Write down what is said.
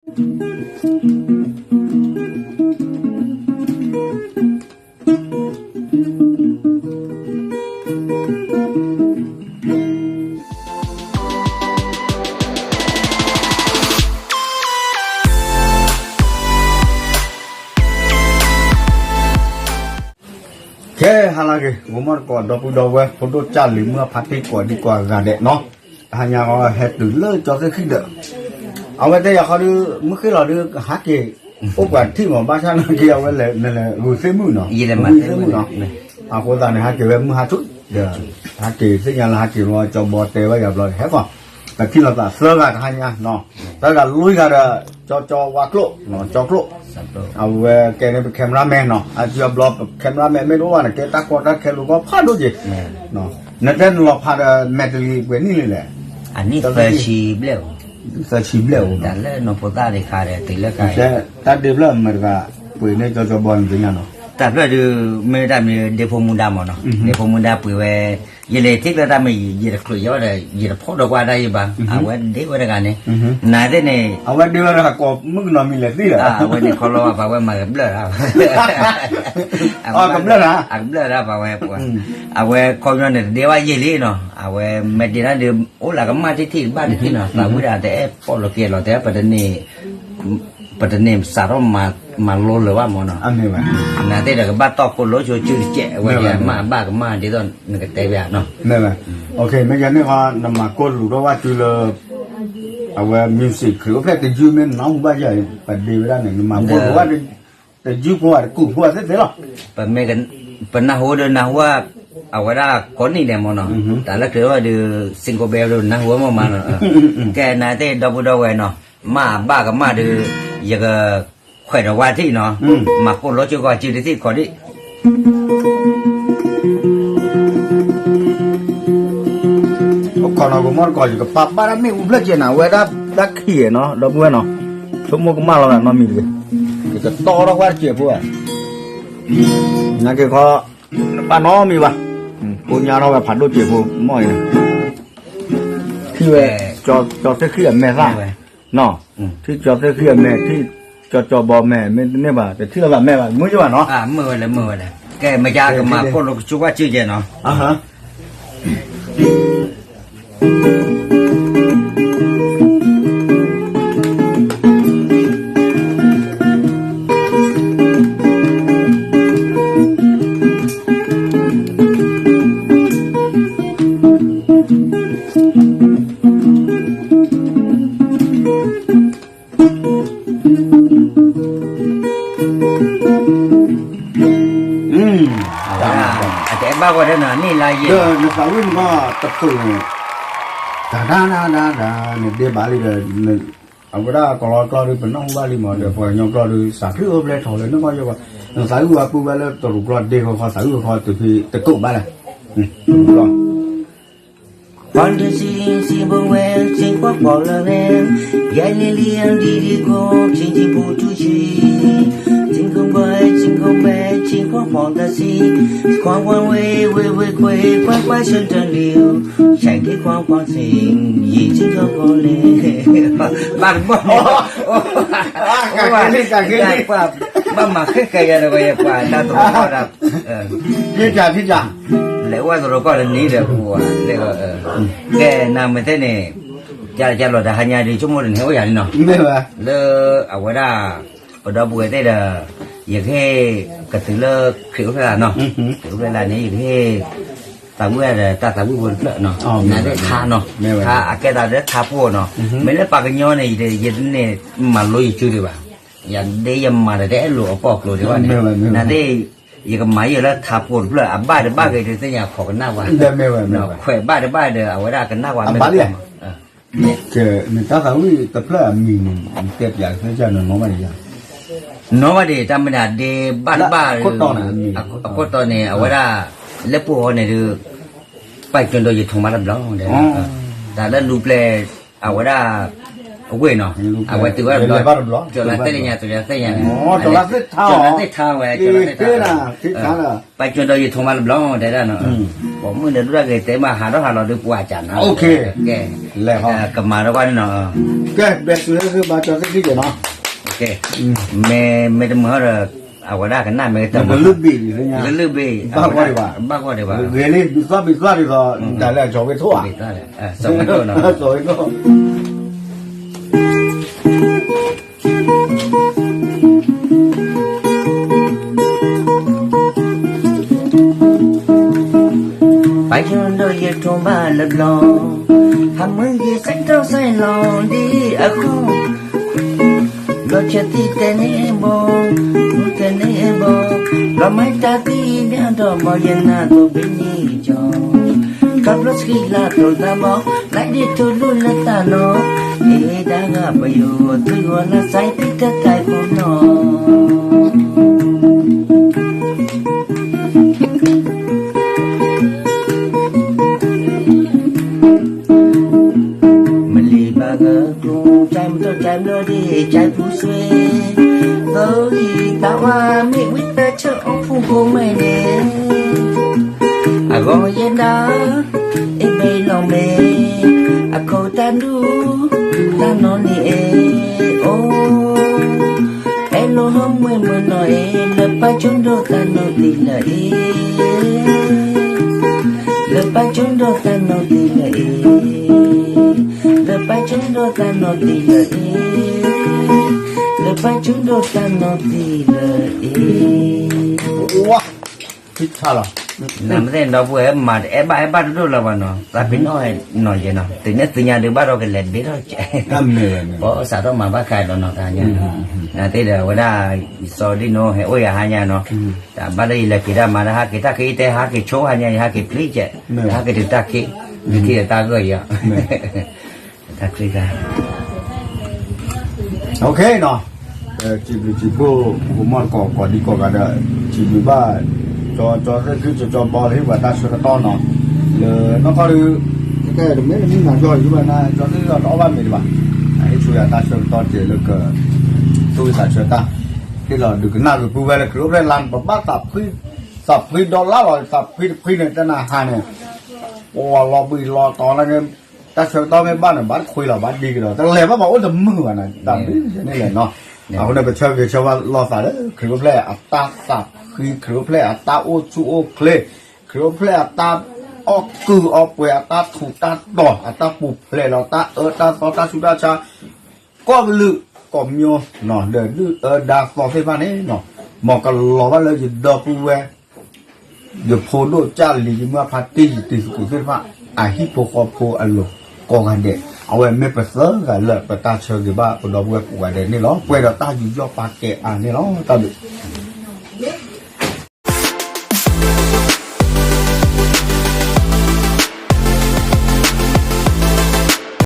ကဲ ဟါလၢအဂ့ၤ ဂီၤမီၢ်တကိး ဒီပုၢ်ဒီဝဲၢ် ဖိဒိၣ်ကၢ်လံၤ မုၢ်အဖါတံၢ် ကိးဒံကိးဂၤဒဲးနီၤ, တဟါညါဃီဟဲတုၤလၢကၠီသ့ၣ်ခံဒီး အဝဲတဲယၤဃီဒီး မုၢ်ဃ့ၢ်လီၤဒီး ဟးက့ၤ အိၣ်ပှၤထံၣ်မး ဘၣ်ဆၣ်နာ်က့ အဝဲလဲၤ နလဲၤဂုာ်သ့ၣ်မုၣ်နီၤ, ဂုာ်သ့ၣ်မုၣ်နီၤ, အဃိသတးန့ၣ် ဟးက့ၤဝဲမုၢ်ဟါဆူၣ်ဒီး ဟးက့ၤသ့ၣ်ညါလၢဟးက့ၤလီၤ ကၠီဘီတဲဝဲယၤဘျီ ဟဲကီး ပထံၣ်လိာ်သးသၢဂၤတဟါညါနီၤ, သၢဂၤလွံၢ်ဂၤဒီး ကၠီကၠီဝါကျိၣ် ကၠီကျိၣ် အဝဲကဲန့ၣ်ပ cameraman နီၤ, အစံးဘျီပ cameraman မ့ၢ်တအိၣ်ဘၣ်န့ၣ် ကဲတၢ်ကီတၢ်ခဲလိာ်ကီဖးဒိၣ်က့ၤ, နတဲနလီၤဖးဒီး Medley ပှဲၤနံၣ်လံလဲၣ်, အနံၣ်သၢဆံဘျဲၣ်, သၢဆံဘျဲၣ်အိၣ်, တၢ်လၢနီၢ်ဖိသၣ်ဒံးခါဒီး တုၤလၢခါအံၤ တၢ်ဒ့ဖျၢၣ်အမဲရကၤ ပှ့ၤန့ၢ်ကၠီကၠီဘီန့ၣ်သ့ၣ်ညါနီၤ, တၢ်ဖျၢၣ်ဒုး မ့ၢ်တၢ်မံၤဒ့ဖိမူဒါမ့ၢ်နီၤ, ဒ့ဖိမူဒါပှ့ၤဝဲ ယလဲၤထံၣ်ကျၢၢ်တၢ်မ့ၢ်ယံၤ ယတချုးယီဒီး ယတဖီၣ်ဒီးကွၢ်တၢ်ယံၤဘၣ်, အဝဲဒ့ဝဲတဂၤန့ၣ်, နၤသ့ၣ်န့ၣ်, အဝဲဒ့ဝဲတဂၤကိးမုၣ်ကနီၤမံၤလဲၤသံဒီး, အဝဲန့ၣ်ခီလီၤဘၣ် ပှၤဝဲမၤကဘျၢၣ်တၢ်, အကဘျၢၣ်တၢ်, အကဘျၢၣ်တၢ်ပှၤဝဲ, အဝဲခီပညီန့ၣ် တဒ့ဝဲယံာ်လံနီၤ, အဝဲမ့ၢ်ဒ့တၢ်ဒီး အိၣ်လၢကမၣ်ထံၣ်ထံၣ်တဘၣ်တထံၣ်နီၤ, သးဝံၣ်ဒၣ်တအဲၣ်ပီၣ်လီၤက့ၤလီၤ တဲ ပတန့ၢ်စးထီၣ်မၤလိလၢၤဘၣ်မ့ၢ်နီၤ, နသ့ၣ်ဒီးကဘၣ်တီၢ်ကိၣ်လိကၠိစုတစဲး အဝဲဒၣ်မ့ၢ်အဘၣ်ကမၣ်ဒ်သိးနကတဲဘၣ်နီၤ, မ့ၢ်ယၤန့ၣ်ခီ နမၤကိၣ်လူၤထီၣ်ဝဲစုလၢ အဝဲ music ခရံာ်အိၣ်ဖျဲၣ်တယုၢ်မ့ၢ်နနၢ်ဟူဘၣ်ယၤ ပဒ့ဝဲဒၣ်န့ၣ် နမၤကိၣ်လူၤဝဲ တယုၢ်ဖိဘၣ်တကူၣ်ဖိဘၣ်သ့ၣ်သ့ၣ်လီၤ, ပမ့ၢ် ပနၢ်ဟူဒီးနၢ်ဟူဘၣ် အဝဲဒၣ်ကိးနံၣ်ဒဲးမ့ၢ်နီၤ, တၢ်လၢခရံာ်အိၣ်ဒီး single bell ဒီးနၢ်ဟူဘၣ်မ့ၢ်မးနီၤ, ကဲနၤသ့ၣ်ဒီပုၢ်ဒီဝဲၢ်နီၤ, မ့ၢ်အဘၣ်ကမၣ်ဒီး ယကခွဲးဒီးဝါထံၣ်နီၤ, မၤကိၣ်လိကၠိကီးစုတထံၣ်ခီဒံး အိၣ်ခိးနီၤ ဂီၤမီၢ်တကိး ယကပာ်ဘၣ်တၢ်မ့ၣ်အူဖျၢၣ်ကဲးနၤ အဝဲဒၣ်တၢ်ခံးနီၤ ဒီပုၢ်ဝဲၢ်နီၤ, ဆိကမိၣ်ကမၣ်လီၤနၤနီတမံၤတဂ့ၤ, ယကတီထီၣ်ကွၢ်တစဲးဖိဧါ, နာ်က့ခီ, ဘၣ်နီတမံၤဘၣ်, ကိညါထီၣ်ဝဲဖးဒိၣ်စဲးဖိမီၢ်အံၤ, ထံၣ်ဝဲ, ကၠီသ့ၣ်ခံအမဲာ်သၣ်, နီၤ, ထံၣ်ကၠီသ့ၣ်ခံအမဲာ် ထံၣ်ကၠီကၠီဘီမဲာ် မ့တမ့ၢ်ဘၣ် တထံၣ်လိာ်သးမဲာ်ဘၣ် မုာ်ယဘၣ်နီၤ, မုာ်ဝဲလဲၣ် မုာ်ဝဲလဲၣ်, ကဲ မ့ၢ်ကကမၤကိၣ်လိကၠိကွၢ်စုကဲးနီၤ အတအဲၣ်ဘၣ်ဝဲဒၣ်နီၤ န့ၣ်လါယဲၢ်, ဒီးနသးဝံၣ်နကီၢ်တခိၣ်န့ၣ်, တၢ်တၢ်တၢ်တၢ် နဒ့ဘၣ်လံဒီး, အဝဲဒၣ်ကလီကျီဒီး ပနၢ်ဟူဘၣ်လံမး ဒီးပှၤကညီကျီဒီး စးထံၣ်အိၣ်ဖျဲၣ်ထီၣ်လၢနကီၢ်ယဲၢ်ဘၣ်, နသးဝံၣ်ဝဲပုၢ်ဝဲလၢတရူးကျီဒ့ဃီဃီ သးဝံၣ်ဃီဃီ တုၤဖဲတကိးဘၣ်လဲၣ်, တရူးကျီ Wonder sing sing boy sing kwa kwa la ne, ya li li and di di go, chi chi pu tu chi. Jingle bell, jingle bell, chi kwa kwa da si. Kwa kwa we we we kwe, kwa kwa shen tan liu. Shai ki kwa kwa sing, yi jingle bell le. ဘၣ်တဘီၣ်န့ၣ်, ဘၣ်မၤဃ့ကဲယၤဒီး ပှၤတၢ်တရူးကီၢ်ဒၣ်, လဲၤဝဲတရူးကီၢ်တနံၤဒီး ပှၤလဲၤ, ကဲနၤမ့ၢ်တဲန့ၣ်, ကလီၤတဟါညါဒီး ဆိကမိၣ်တန့ၢ်အိၣ်ယၤန့ၣ်နီၤ, လၢအဝဲဒၣ် ပဒီပုၢ်ဝဲၢ်သ့ၣ်ဒီး ယကဟ့ၣ်ကတုၤလၢခရံာ်အိၣ်ဖျဲၣ်လၢ်နီၤ, ခရံာ်အိၣ်ဖျဲၣ်လၢ်န့ၣ် ယကဟ့ၣ် သးဝံၣ်ဒီးတၢ်သးဝံၣ်ဖိတဖျၢၣ်နီၤ, နၤသ့ၣ်ထါနီၤ, ထါအကဲသးလၢထါဖိနီၤ, မ့ၢ်လၢပှၤကညီန့ၣ် ယတန့ၢ်မၤလိယစုဒံးဘၣ်, ယဒ့ယမၤဒီးတအဲၣ်လိာ်အပီၢ်ကျိၤဒံးဘၣ်န့ၣ်, နၤသ့ၣ် ယကမၤယဲၢ်လၢထါဖိတဖျၢၣ် အဘၣ်တဘၣ်ဂ့ၤဒီးသ့ၣ်ညါခိးကနၣ်ဝဲ, ခွဲးဘၣ်တဘၣ်ဒီး အဝဲဒၣ်ကနၣ်ဝဲမ့ၢ် နတၢ်သးဝံၣ်တဖျၢၣ်အမံၤန့ၣ် နတဲပျးကသ့ၣ်ကနီၤနီၤဘၣ်ဒံးယၤ, နီၤဘၣ်ဒံး တၢ်မ့ၢ်ဒၣ်ဒ့ဘၣ်တဘၣ်, အခိၣ်တီန့ၣ် အဝဲဒၣ် လၢပှိၢ်ဃီန့ၣ်ဒီး ပာ်ကၠိဒိးယထိးမးတဘျီ, တၢ်လၢလူၤပျဲၢ် အဝဲဒၣ် အဝဲနီၤ, အဝဲတုၤဝဲတဘျီ, ကၠီၤလါသ့ၣ်ညါ, ကၠီၤလါသ့ၣ်ညါ, ကၠီၤလါသ့ၣ်ထါဝဲ, ကၠီၤလါသ့ၣ်ထါဝဲ, ပာ်ကၠိဒီးယထိးမးတဘျီတဲဒၣ်နီၤ, ပိာ်မုၣ်န့ၣ်ဒိၣ်ဒၣ်ဂ့ၤတဲမးဟးထီၣ်ဟးလီၤဒုးပှၤကၠးနၤ, ကမၤထီၣ်ကွၢ်န့ၣ်နီၤ, ကဲ ဘဲစူးလၢဘါကၠီၤသ့ၣ်ခံက့ၤနီၤ, မ့ၢ်တမုာ်ဟီဒီး အဝဲဒၣ်ကနၣ်မ့ၢ်တမုာ်, ကလုၢ်ဘ့ၣ်, ကလုၢ်ဘ့ၣ်, ဘၣ်ကွၢ်ဒံးဘၣ်, ဂ့ၤလံ ဘံသီၣ်ဘံသီၣ်ဒ်သိး တၢ်လၢအကၠီၤဝဲထိၣ်ဧါ, ကၠီၤဝဲထိၣ်နီၤ, ကၠီၤဝဲထိၣ် ပာ်ကၠိဒီးယထိးမးတဘျီ, ဟးမုၢ်ဂ့ၤစဲးတီၢ်စဲးလီၤဒ်အဃိ, လီၤဆဲးသံတဲန့ၣ်ဘိ, တဲန့ၣ်ဘိ, လီၤမၤတၢ်သံဒၣ်ဒီးမီၤယနၢ်သိးဘ့ၣ်န့ၣ်ကၠီ, ကဘျီဆှံလၢသိးသးဘီ, လၢဒ်ထူလူလၢတၢ်နီၤ, အ့ဒၣ်ဂၤပယိၤသုးဂီၤလၢစဲးသံတၢ်တၢ်ဖိနီၤ မ့ၢ်လံဘၣ်ဂၢၢ်ကျိၤ ကၠဲမတီၢ်ကၠဲဘျီဒ့ၣ် ကၠဲပူၤစွ့, သိအံၤတၢ်ဝါမ့ၢ်ဝံတၢ်ဆၢအီၤဖူကိးမဲာ်န့ၣ်, အဂီၢ်ယဲဒၣ် အ့ၣ်ဘ့ၣ်နီၢ်မ့ၢ် အခိၣ်တၢ်ဒူ တၢ်နီၢ်န့ၣ်အ့ၣ်, အိၣ် အဲၣ်လိာ်ဟီၣ်မှဲၣ်မုၢ်နီၢ်အ့ၣ် လၢပၢ်ကၠိဒိၣ်သးနီၢ်သံလၢအ့ၣ်, လၢပၢ်ကၠိဒိၣ်သးနီၢ်သံလၢအ့ၣ်, လၢပၢ်ကၠိဒိၣ်သးနီၢ်သံလၢအ့ၣ်, လၢပၢ်ကၠိဒိၣ်သးနီၢ်သံလၢအ့ၣ်, ဝါ ဖံထါလီၤ, နမ့ၢ်သ့ၣ်ဒီပုၢ်ဝဲၢ်မၤတအဲၣ်ဘၣ်အဲၣ်ဘၣ်တဒိၣ်လၢၤဘၣ်နီၤ, သးပ့ၤနီၣ်နီၢ်ယဲနီၤ, တုၤန့ၣ်သ့ၣ်ညါဒုးဘၣ်ဒီးကလဲၤဘ့ၣ်ထီၣ်ကဲ, ပစးထီၣ်မၤဘၣ်ခါလီၤနီၤ, တဟါညါ, နသ့ၣ်ဒီးအဝဲဒၣ် ယစီၤဒံနိဟဲအိၣ်ယၤဟါညါနီၤ, တဘၣ်လၢယလဲၤက့ၤတၢ်မၤလၢဟးက့ၤတၢ်ခဲအံၤတဲဟးက့ၤဆိဟါညါ ယဟးက့ၤဖျံးကဲ, ဟးက့ၤတုၤတၢ်ခံ, နထံၣ်ဒီးတၢ်ဂီၢ်ယၤ, တၢ်ချံတၢ် OK နီၤ, စံးဘျုးစံးဖှိၣ် ပကမီၢ်တကိးကိးဒံကိးဂၤဒီး စံးဘျုးဘၣ် ကၠီကၠီသ့ၣ်ခံ ကၠီကၠီဘီ လၢဟ့ၣ်ပှၤတၢ်ဆၢကတီၢ်နီၤ, လၢနီၢ်ကီၢ်ဒုး တၢ်တမ့ၢ်တမ့ၢ်မၤကၠီဟံၣ်ဘၣ်နၤ ကၠီသ့ၣ်ဒီးတအီၣ်ဘၣ်မ့ၤတဘၣ်, အဟ့ၣ်ဆိယၤတၢ်ဆၢကတီၢ်တက့ၢ်လၢက သူၣ်ဝံသးဆၢတၢ်, ဟ့ၣ်လီၤဒုးကနၣ်ကပုၢ်ဝဲလၢခရံာ်အိၣ်ဖျဲၣ်လါ ပဘၣ်သးဖှံ, သးဖှံဒီလါလီၤ သးဖှံတဖှံန့ၣ် တနၤဟါန့ၣ်, ပှၤလီၤဘှံးလီၤတီၤန့ၣ် တၢ်ဆၢကတီၢ်မ့ၢ်ဘၣ်န့ၣ် ဘၣ်တခွံလီၤ ဘၣ်ဒံကဒီး တလဲၤဘၣ်ဘၣ်အိၣ်တမုာ်ဘၣ်န့ၣ် တၢ်ဘျုးန့ၣ်လဲၣ်နီၤ, အဃိန့ၣ် ပဆၢဂ့ၤဆၢဝါလိာ်သးလၢ ခရံာ်အိၣ်ဖျဲၣ်အတၢ်သးဖှံ ခရံာ်အိၣ်ဖျဲၣ်အတၢ်အိၣ်ဆူၣ်အိၣ်ချ့, ခရံာ်အိၣ်ဖျဲၣ်အတၢ်အီၣ်ကုၢ်အီပှဲၤ အတၢ်ထူးတၢ်တီၤ အတၢ်ပူၤဖျဲးလီၤ တၢ်အၢတၢ်သီတၢ်ဆူးတၢ်ဆါ ကီၢ်ကလုာ်ကီၢ်မိၢ်နီၤ ဒီးဒုၣ်အၢဒါသီသ့ၣ်တဖၣ်န့ၣ်နီၤ, မ်ကလီၤဘၣ်လၢယဒီပုၢ်ဝဲၢ် ယဖိဒိၣ်ကၢ်လံၤ ယမုၢ်ဖါတံၢ် ယတံၤသကိးသ့ၣ်တဖၣ် အဟံၣ်ဖိဃီဖိအလိၤကိးဂၤဒဲး, အဝဲမ့ၢ်ပသၢဂၤလၢပတၢ်ဆၢဂ့ၤဘၣ်ပဒီပုၢ်ဝဲၢ်ကိးဂၤဒဲးန့ၣ်လီၤ. ပှဲၤဒီးတၢ်ယူးယီၣ်ပာ်ကဲအါန့ၣ်လီၤ. တၢ်ဘျုး